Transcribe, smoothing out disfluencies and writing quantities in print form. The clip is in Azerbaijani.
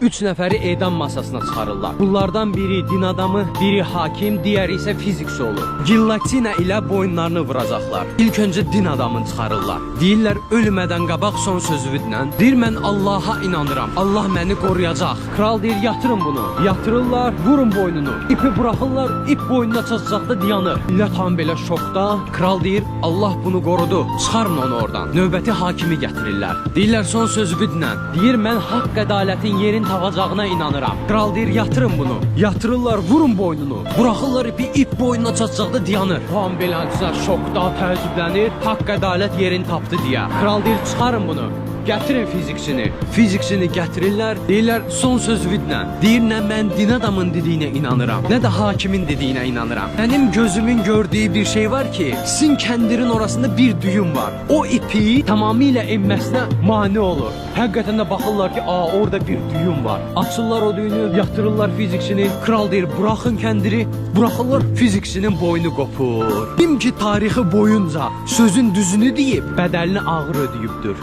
Üç nəfəri edam masasına çıxarırlar. Bunlardan biri din adamı, biri hakim, digəri isə fizikçi olur. Gillatina ilə boyunlarını vuracaqlar. İlk öncə din adamını çıxarırlar. Deyirlər ölmədən qabaq son sözü dinlə. Deyir mən Allaha inanıram. Allah məni qoruyacaq. Kral deyir yatırın bunu. Yatırırlar, vurun boynunu. İpi buraxırlar, ip boynuna çatacaqda dayanır. Millət hamı belə şokda. Kral deyir Allah bunu qorudu. Çıxarın onu oradan. Növbəti hakimi gətirirlər. Deyirlər son sözü dinlə. Deyir mən haqq ədalətin yerin tapacağına inanıram. Kral deyir yatırın bunu. Yatırırlar, vurun boynunu. Buraxırlar ipi, ip boynuna çatacaqda dayanır. Hamı belə şokda, təəccüblənir. Haqq ədalət yerini tapdı deyə. Kral deyir çıxarın bunu. Gətirin fizikçini. Fizikçini gətirirlər, deyirlər son söz dinlə. Deyir nə mən din adamın dediyinə inanıram, nə də hakimin dediyinə inanıram. Mənim gözümün gördüyü bir şey var ki, sizin kəndirin orasında bir düyüm var. O ipi tamamilə enməsinə mane olur. Həqiqətən də baxırlar ki, a orada bir düyüm var. Açırlar o düyünü, yatırırlar fizikçini. Kral deyir, buraxın kəndiri. Buraxırlar, fizikçinin boynu qopur. Kim ki tarixi boyunca sözün düzünü deyib, bədəlini ağır ödəyibdir.